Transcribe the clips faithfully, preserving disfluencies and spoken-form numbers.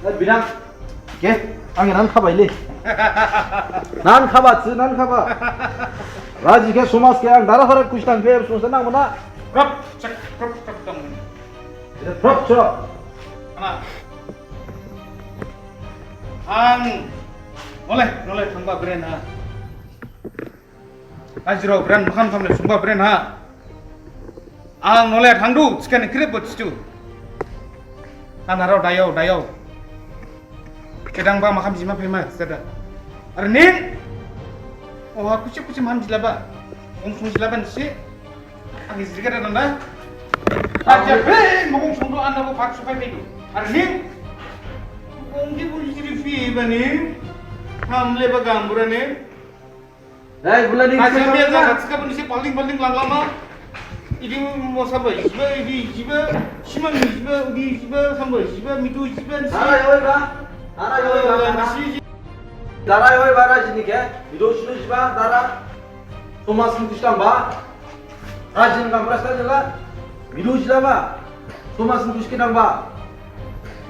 Eh, bidang. Ke, ang nan khabai le. Nan khaba, si nan khaba. Raji khe, somaj khe, ang dara hara kuch tang phe, somaj nang mana. Prap, cek, prap, prap, tang. Prap, cek. Ana. Ang, nole, nole, thangba bren ha. Ajirao bren, makham samle sungba bren ha. Ang nole thangdu, sikan krip bo situ. Kanarao dayao, dayao. Kedang ba makham jima phema, sada. Arning. Oh, aku sih, aku sih makham jilaba. Ong sung jilaba nisi. Ang isi kada nanda. Aja be, mukong sung do anda bo pak supai pedu. Arning. Ong di bulu jiri fi bani. Hamle ba gambura ne. Dai, bula ni. Aja me aja, katsi ka bani si paling paling lang lama. Idi mo samba jiba, idi jiba, simang jiba, udi jiba, samba jiba, midu jiba, si. Dara yoi ba, dara yoi ba, dara. Si. Dara yoi ba, raji ni khe, midu sinu jiba, dara. Thomas ni kusang ba. Raji ni kampras ta jela, midu jela ba. Thomas ni kuskidang ba.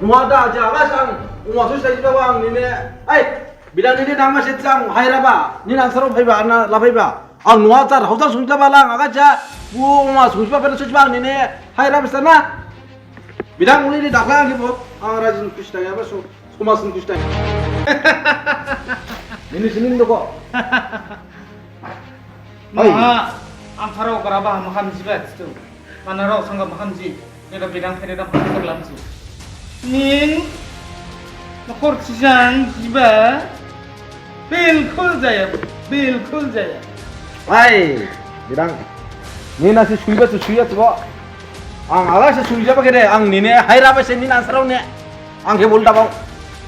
Nuwa da aja, alas ang, umasu sai jiba ba ang nine. Ai, Bidang nini nangma se jang haira ba, nini ansarao phaiba, ana la phaiba. Ang nuwa jar, haujar sungja ba lang, aga ja, bu ma sungja ba, pena sungja ba, nini haira bisa na. Bidang uli ni dakhla ang kibo, ang rajin kusta ya ba, so, suma sung kusta. Nini sinin doko. Oi. Maha, ansarao garaba makham jiba situ. Manarao sangga makham ji. Neda bidang phede dang phede lamsi. Ning, nokor sijang jiba. Bilkul jaya, bilkul jaya. Oi, bidang. Nina si suiba tu suiya tu. Ang ala si suiya ba kede, ang nine haira ba se nina ansarao ne. Ang khe bol dabao.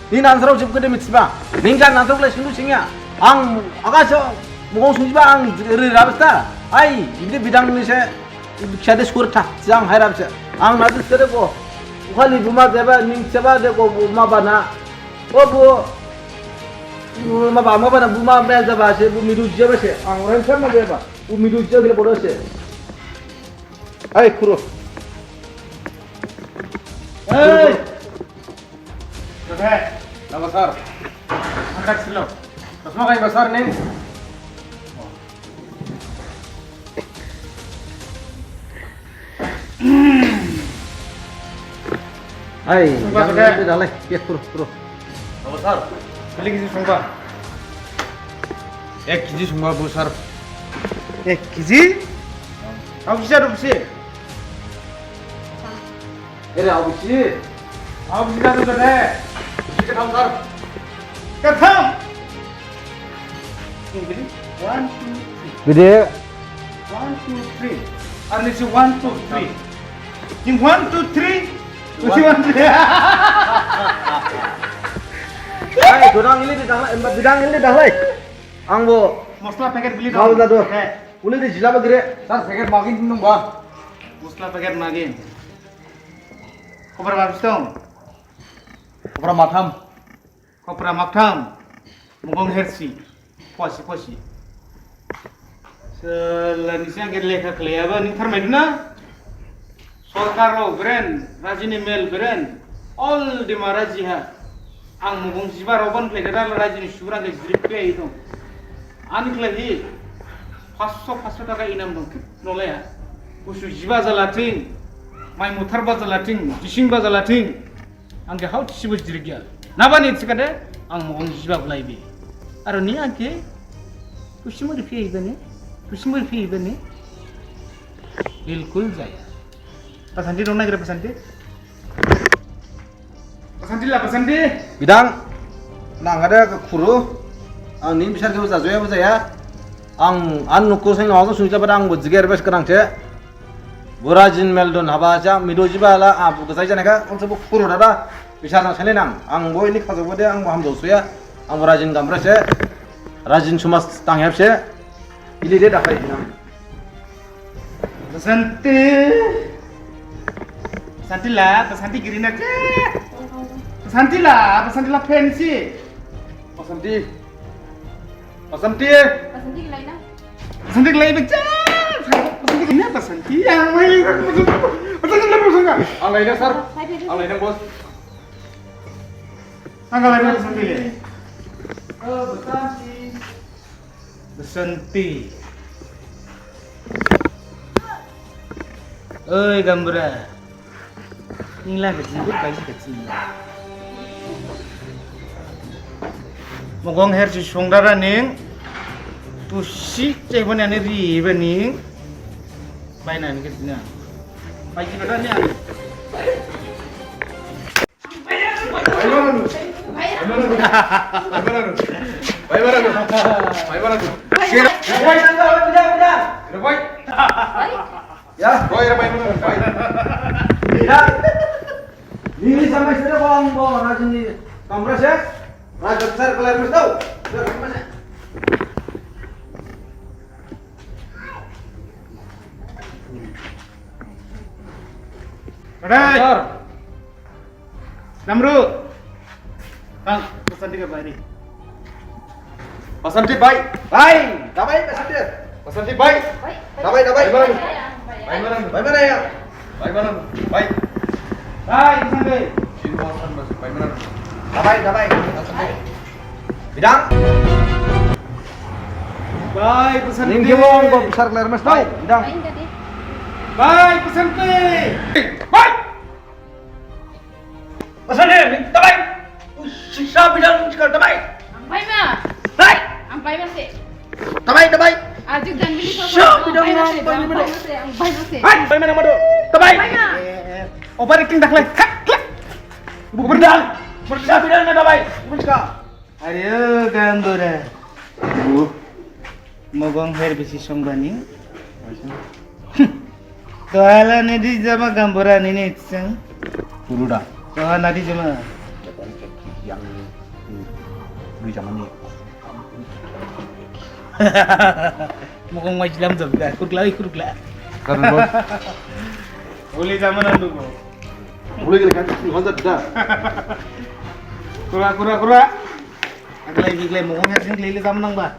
Ni ansarao jib kede mithiba. Ningkha ansarao khlai singdu singya. Ang aga so mugong sungjiba ang ri rabasta. Ai, ibde bidang ni se khade skur tha. Jang hai rabse. Ang na dis kede ko. Ukhali buma jaba ning jaba de ko buma bana. O bu. Buma ba ma bana buma mel jaba se bu midu jaba se. Ang ren sama jaba. Bu midu jaba kele bodo se. Ai, kuro. Hei. Oke. Nama sar. Angkat silo. Tasma kai basar nih. Hai, sumpah, jangan sudah. Nanti dah, leh. Ya, kuro, kuro. Nama sar. Beli kisi sumpah. Ek kg sumpah, bu sar. Ek kg? Abu sar, abu sar. Ere, abu si. Abu si kata kata. Si katham sar. Katham. Ini gini. One, two, three. Gede. One, two, three. Arni si one, two, three. Ini one, two, three. One. Si one, three. Hai, godang ini di dalam, empat bidang ini di dalam. Ang bo. Mosla packet beli dong. Mau jadu. Packet. Uli di jila ba gire. Sar, packet magin nung ba. Mosla packet magin. Khopra bapis dong. Khopra matham. Khopra matham. Mugong hersi. Phuasi, phuasi. Sela nisi ang lekha khlaiya ba ning tharmai duna. Sorkar rao beren, raji ni mel beren, all Dima raji ha. Ang mugong jiba rao ban khlai khe da raji ni subra khe jirik khlai dong. Ani khlai hi, paanch sho, paanch sho taka inam dong, nolai ha. Busu jiba jala thing, mai muthar ba jala thing, jising ba jala thing. Ang khe hao thisibo jirik ya. Nabani thikhade, ang mugong jiba blai bi. Aro ni ang khe, kusimuri phi ibani, kusimuri phi ibani. Bilkul jaya. Pasanti dong na gere pasanti? Pasanti la pasanti. Bidang. Nang ada ke khuru. Ang ni bisar ke jajoya bajaya. Ang an nuku sing nang sung jaba dang bo jiger bes kenang che. Bura jin mel don haba cha mido jiba la a bu gajai jane ka kol se bu khuru dada. Bisar nang sene nang. Ang bo ini khajo bo de ang bo hamjo suya. Ang bo rajin gamra se. Rajin sumas tang hep se. Ili de dakhai nang. Pasanti. Pasanti la, pasanti giri na che. Pasanti la, pasanti la phen si. Pasanti. Pasanti. Pasanti gilai na. Pasanti gilai becha. Pasanti gilai na, pasanti. Yang mai. Pasanti la, pasanti. Ang lain sar. Ang lain bos. Angkal, angkal, Basanti le. Oh, Basanti. Basanti. Oi, Gambura. Ningla kecil, kecil, kecil. Mogong her si songdara ning. Tu si cai bani ani ri bani. Bai na ni kecil na. Bai si kata ni ani. Bai mana tu? Bai mana tu? Bai mana tu? Bai mana tu? Bai mana tu? Bai mana tu? Bai mana tu? Bai. Ya. Bai, bai mana tu? Bai. Ya. Ini sama istri bang, bang, rajin ni. Kamera sih? Rajin besar kelar mesti tahu. Sudah, kamera sih. Rai. Namru. Bang, Basanti ke bari. Basanti bai. Bai, dabai Basanti. Basanti bai. Bai. Dabai, dabai. Bai mana? Bai mana? Bai mana ya? Bai mana? Bai. Bai, Basanti. Jin Basanti, bai mana? Dabai, dabai. Basanti. Bidang. Bai, Basanti. Ning kewong ko besar kelar mas tau. Bidang. Bai, Basanti. Bai. Basanti, ning tabai. Sisa bidang sikal tabai. Ang bai ma. Tabai. Ang bai ma se. Tabai, tabai. Ajik dan bili so. Sisa bidang ang bai ma se. Ang bai ma se. Hai, bai ma nama do. Tabai. Bai ma. Over acting daklai. Cut, cut. Berdal. Sisa bidang na tabai. Bukan sika. Are o Gambura. Mogong her bisi songbani. Tohala nadi jama Gambura nini itsang. Puluda. Toha nadi jama. Yang dui jama ni. Mogong majlam jabda. Kurkla, kurkla. Karena bos. Uli jama nandu ko. Uli gele kan, uli honda da. Kura, kura, kura. Aglai, aglai, mogong her sing lele jama nang ba.